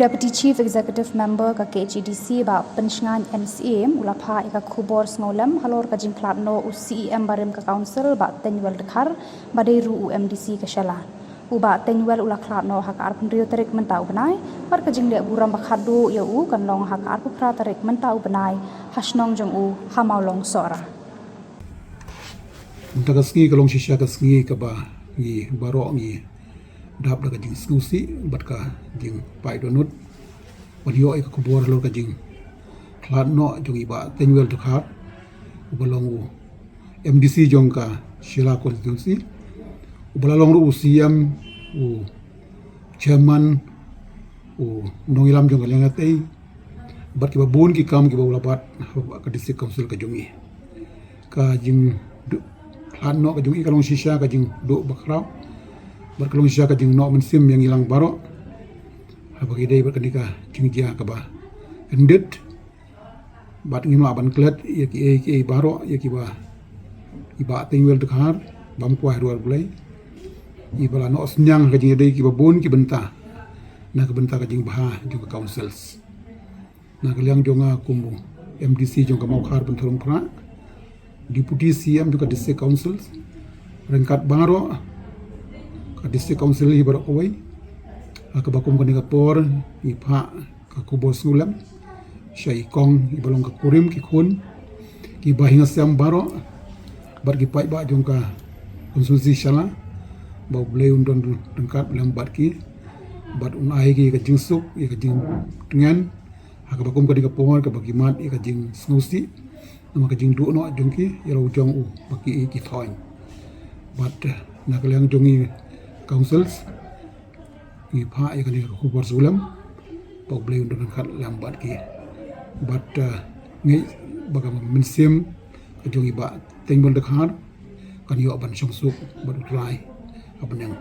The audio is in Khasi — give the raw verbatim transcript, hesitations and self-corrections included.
Deputy Chief Executive Member ka K H A D C Bah Pynshngain N Syiem u la phah ïa ka khubor sngewlem halor ka jingkhlad noh u C E M barim ka Council Bah Teiñwell Dkhar ba dei ruh u M D C ka Shella. U Bah Teiñwell u la khlad noh ha ka arphew hynriew tarik mynta u bnai, bad ka jingleh burom ba khatduh ïa u kan long ha ka arphew phra tarik mynta u bnai ha shnong jong u ha Mawlong Sohra. Mynta ka sngi ka long shisha ka sngi kaba ngi baroh ngi dap da ka jingsngewsih bad ka jingpait dohnud ban ïoh ïa ka khubor halor ka jingkhlad noh jong i Bah Teiñwell Dkhar uba long u M D C jong ka Shella constituency, uba la long ruh u C E M, u chairman, u nongïalam jong ka Liang Katei, bad kiba bun ki kam kiba u la bat ha ka District Council ka jong i. Ka jingduh khlad noh ka jong i ka long shisha ka jingduh bakhraw bad ka long shisha ka jingnoh mynsiem ïa ngi lang baroh haba ki dei bad kane ka jingjia kaba kyndit. Bad ngim lah ban klet ïa kiei kiei baroh ïa kiba i Bah Teiñwell Dkhar bam kwah ruh Blei, iba la noh synñiang ka jingïadei kiba bun ki bynta na ka bynta ka jingbha jong ka Councils. Na ka liang jong nga kum u M D C jong ka Mawkhar Pynthorumphra, Deputy C E M jong ka District Council, ryngkat baroh ka District Council hi baroh kawei, ha kaba kum kane ka por ngi phah ka khubor sngewlem sha i kong iba long ka kurim ki khun kiba hi nga sem baroh bad ki paidbah jong ka constituency Shella ba U Blei un don ryngkat lem bad ki bad un ai ki ka jingsuk ïa ka jingtngen ha kaba kum kane ka por kaba ki mad ïa ka jingsngewsih namar ka jingduh noh jong ki ïa la u jong u ba ki i ki thoiñ. Bad eh, na ka liang jong i Councils ngi phah ïa kane ka khubor sngewlem ba U Blei un don ryngkat lem bad ki. Bad eh, ngi ba ka mynsiem ka jong i Bah Teiñwell Dkhar kan ïoh ban shongsuk bad U Trai ha bneng.